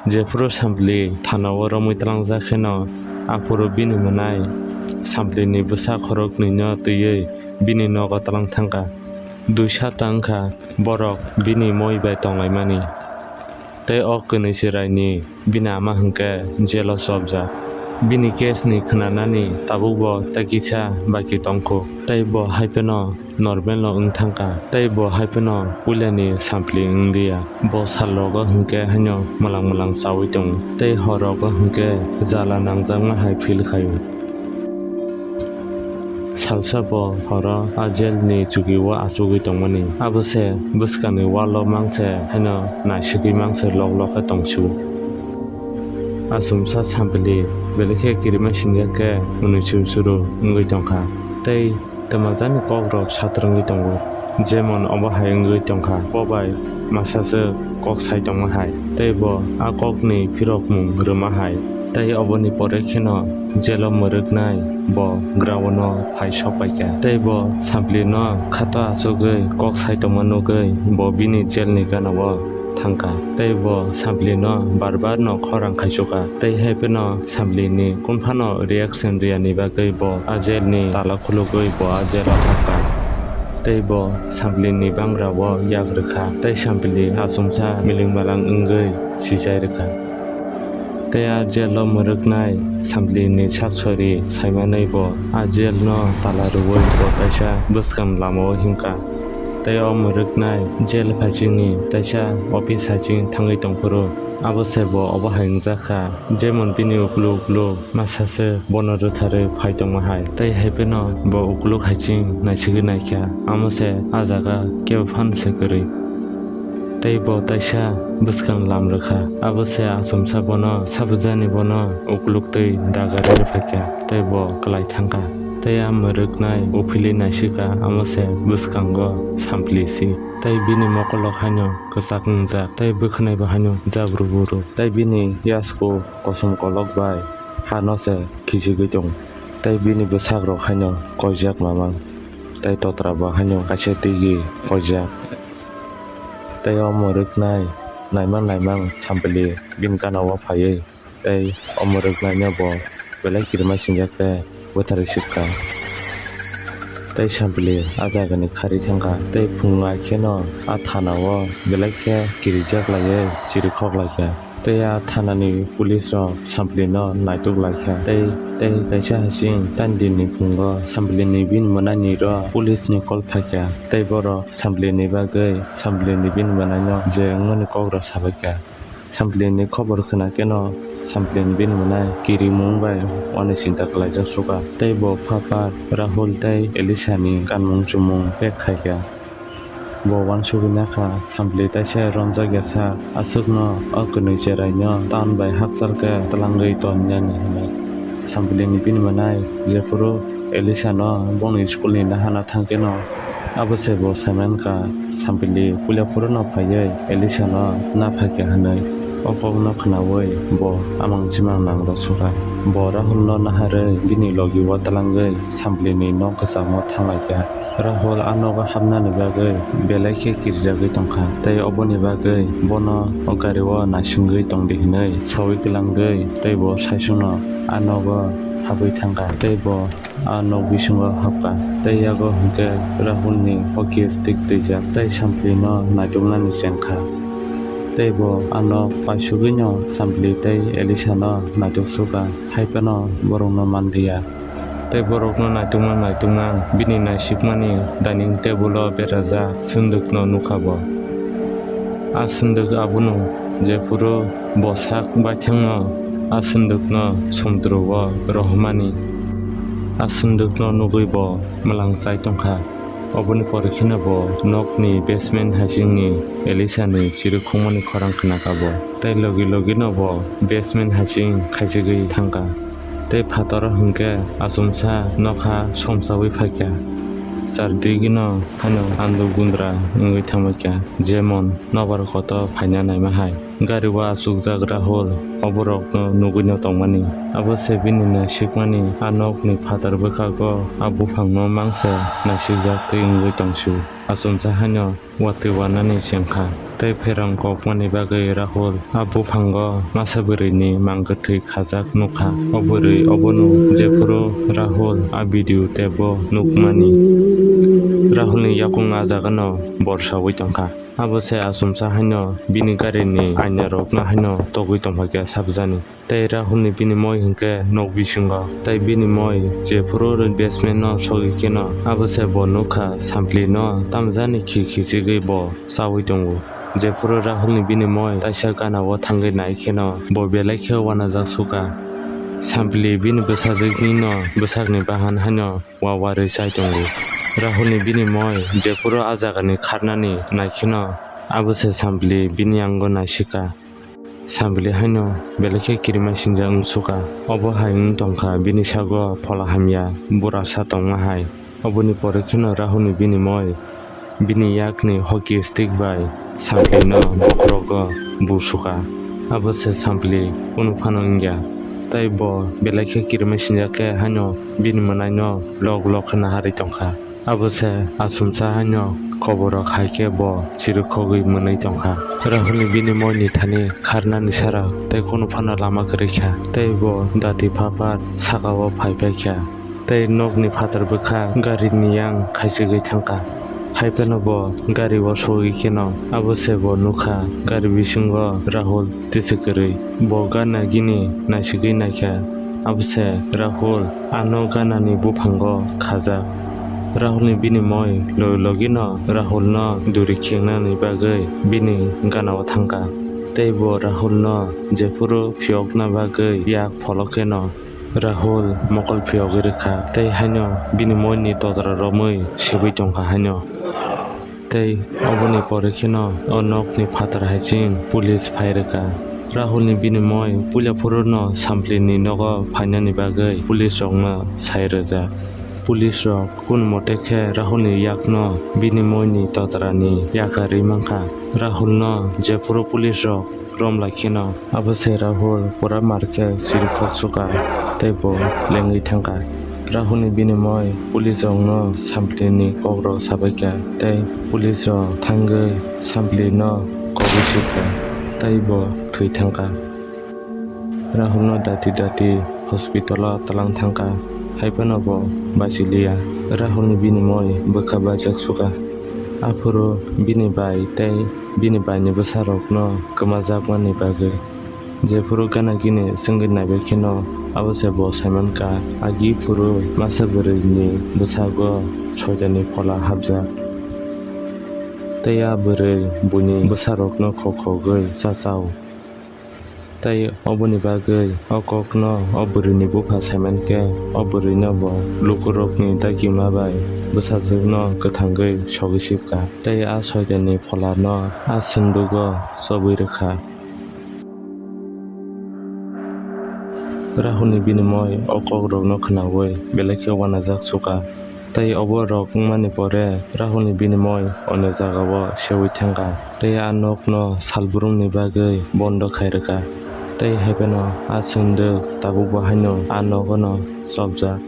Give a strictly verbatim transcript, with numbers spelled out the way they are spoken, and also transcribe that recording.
Jephuru Sampli thanao romwi tlangjak kheno, aphuru bini mwnai Samplini bwsa khoroknwino twiwi bini nogo tlang thangkha. Dui sapta wngkha borok bini moi bai tonglaimani. Tei o kwnwi chwraini bini ama hwnkhe jelo chopjak. Bini case ni khwnanani tabukbo tei kisa baki tongkhu. Tei bo hai pheno normal no wng thangkha. Tei bo hai pheno puilani Sampli wng liya. Bo sal rogo hwnkhe haino mwlang mwlang chaui tongo. Tei hor rogo hwnkhe jala nangjakma hai feel khaio. Salsa bo horo a jail ni chuki o achugwi tongmani. Abo se bwskangni wall o mangse haino naisigwi mangse lok lok khe tongsu. Achomsa Sampli belai khe kirima sinjak khe hwnwi churu churu wngwi tongkha. Tei twmajani kok rok satrwngwi tongo. Jemon obo hai wngwi tongkha, bo bai masa se kok sai tongma hai. Tei bo a kokni phirokmung rwma hai. Tei oboni pore kheno jelo mwrwknai bo ground o phai sok paikha. Tei bo Samplino khato achugwi kok sai tongma nugwi bo bini jail ni gana o thangkha. Tei bo Samplino bar bar no khorang khaisukha. Tei hai pheno Samplini kunphano reaction riyani bagwi bo a jail ni tala khulugwi bo a jail o habkha. Tei bo Samplini bangra o yak rwkha. Tei Sampli achomsa miling malang wngwi sijai rwkha. Tei a jail o mwrwknai Samplini sak sori saimanwi bo a jail no tala rwui bo taisa bwskang lama o himkha. Tei o mwrwknai jail phaisingni taisa office haising thangwi tongphuru abo se bo obo hai wngjakha, jemon bini uklu uklu masa se bono rwtharwi phai tongma hai. Tei hai pheno bo ukluk haising naisigwi naikha, amo se a jaga kebo phan se kwrwi. Tei bo taisa bwskang lam rwkha. Abo se achomsa bono sabujani bono ukluk twi dagarwi rwphaikha. Tei bo kwlai thangkha. Tei a mwrwknai uphilwi naisikha, amo se bwskango Sampli si. Tei bini mokolok haino kwchak wngjak. Tei bwkhwnai bo haino jabru buru. Tei bini yasku kosom kolok bai hano se khichigwi tongo. Tei bini bwsakrok haino koijak mamang. Tei totra bo haino kaisa tigi koijak. Tei o mwrwknai naimang naimang Sampli bini gana o phaiwi tei o mwrwknaino bo belai kirima sinjak khe bwtharwi swkha. Tei Sampli a jagani kharwi thangkha tei phungai kheno a thana o belai khe kirijak laiwi chirikhok laikha. Tei a thanani police rok Samplino naituk laikha. Tei, tei kaisa hasing tandini phungo Samplini bini mwnaini rok police ni call phaikha. Tei borok Samplini bagwi, Samplini bini mwnaino je wngmani kok rok sabaikha. Samplini khobor khwna kheno Samplini bini mwnai kirimung bai uani chinta khlaijak sukha. Tei bo pha pha Rahul tei Elisha ni kanmung chumung pack khaikha. Bo uansugwi nakha, Sampli taisa romjak ya sak, aswkno o kwnwi cheraino town bai hakchal khe twlangwi tonnani hwnwi. Samplini bini mwnai jephuru Elisha no bongni school ni nahana thangkheno, abo se bo saimankha, Sampli puila phuru no phaiwi Elisha no naphaikha hwnwi. O kokno khwnawi bo amang chimang nang rw sukha. Bo Rahul no naharwi bini logi o twlangwi Sampli ni nok kwchamo thanglaikha. Rahul a nogo hapnani bagwi belai khe kirijagwi tongkha, tei oboni bagwi bono o gari o naisingwi tongdi hwnwi sawi kwlangwi tei bo saichungno a nogo habwi thangkha, tei bo a nok bisingo habkha, tei yago hwnkhe Rahulni hockey stick twijak tei Samplino naituknani chengkha. Tei bo a nok paisugwino Sampli tei Elisano naituk sukha, hai phano borokno manliya. Tei borokno naitukma naitukma bini naisikmani dining table o berajak swndwkno nukha bo. A swndwk abono jephuru bo sak baithangno a swndwkno somudro o rohormani. A swndwkno nugwi bo mwlang chai tongkha. Oboni pore kheno bo nokni basement haisingni Elisani chirikhokmani khorang khnakha bo. Tei logi logino bo basement haising khaijagwi thangkha. Tei phataro hwnkhe achomsa nokha somsawi phaikha. Chardikno haino anduk gundra wngwi thangbaikha, jemon nobar kotor phaina naima hai. Gari o achukjak Rahul oborokno nugwino tongmani. Abo se bini naisikmani a nokni phatar bwkhago a buphangno mangse naisikjak twi wngwi tongsu. Achomsa haino watwi wanani chengkha. Tei pherang kokmani bagwi Rahul a buphango masa bwrwini mang kwthwi khajak nukha. O bwrwi obono jephuru Rahul a video teibo nukmani. Rahulni yakung a jagano borsawi tongkha. Abo se achomsa haino bini garini ainarokno haino togwi tongphakya sabjani. Tei Rahulni bini moi hinkhe nok bisingo. Tei bini moi jephuru basement no sogwi kheno, abo se bo nukha, Samplino tamjani khi khichigwi bo chawi tongo. Jephuru Rahulni bini moi taisa gana o thangwi nai kheno, bo belai khe uanajak sukha. Sampli bini bwsajwknino bwsakni bahan haino wawarwi chai tongo. Rahulni bini moi jephuru a jagani kharnani nai kheno, abo se Sampli bini yango naisikha. Sampli haino belai khe kirima sinjak wngsukha. Obo hai wng tongkha bini sago phola hamya bura sa tongma hai. Oboni pore kheno Rahulni bini moi bini yakni hockey stick bai Samplino bokhorogo busukha. Abo se Sampli kunu phano wngya. Tei bo belai khe kirima sinjak khe haino bini mwnaino lok lok khe naharwi tongkha. Abo se achomsa haino koborok hai khe bo chirikhogwi mwnwi tongkha. Rahulni bini moini thani kharnani sara tei kunu phano lama kwrwi kha. Tei bo dati phapar saka o phai phai kha. Tei nokni phatar bwkha garini yang khaichigwi thangkha. Hai phano bo gari o sogwi kheno abo se bo nukha gari bisingo Rahul tisi kwrwi. Bo gana gini naisigwi naikha. Abo se Rahul ano ganani buphango khajak. Rahulni bini moi logi logino Rahulno duri khingnani bagwi bini ganao thangkha. Tei bo Rahulno jephuru phiyokna bagwi yak pholok kheno Rahul mokol phiyogwi rwkha. Tei haino bini moini totra romwi sebwi tongkha haino. Tei oboni pore kheno o nokni phatar hai ching police phai rwkha. Rahulni bini moi puila phuru no Samplini nogo phainani bagwi police rokno sai rwjak. Police rok kunu mote khe Rahulni yakno bini moini totrani yakarwi mankha. Rahulno jephuru police rok rom lai kheno, abo se Rahul pura mar khe chirikhok sukha tei bo lengwi thangkha. Rahulni bini moi police rokno Samplini kokrok sabaikha tei police rok thangwi Samplino kogwi sibkha tei bo thwi thangkha. Rahulno dati dati hospital o twlang thangkha, hai phano bo bachiliya. Rahulni bini moi bwkha baijak sukha. Aphuru bini bai tei bini baini bwsarokno kwmajakmani bagwi. Jephuru gana gini swngwi naibai kheno, abo se bo saimankha, agi phuru masa bwrwini bwsago soitani phola hapjak. Tei a bwrwi buini bwsarokno khokhogwi chachao. Tei oboni bagwi o kokno o bwrwini bupha saimankhe, o bwrwino bo lukurokni dagima bai bwsajwkno kwthangwi sogwi sibkha. Tei a soitani pholano a swndwgo chobwi rwkha. Rahulni bini moi o kokrokno khnaui belai khe uanajak sukha. Tei obo rok wngmani pore Rahulni bini moi onyo jagao seui thangkha. Tei a nokno salbrumni bagwi bondo khai rwkha. Tei hai phano a swndwk tabukbo haino a nogono chopjak.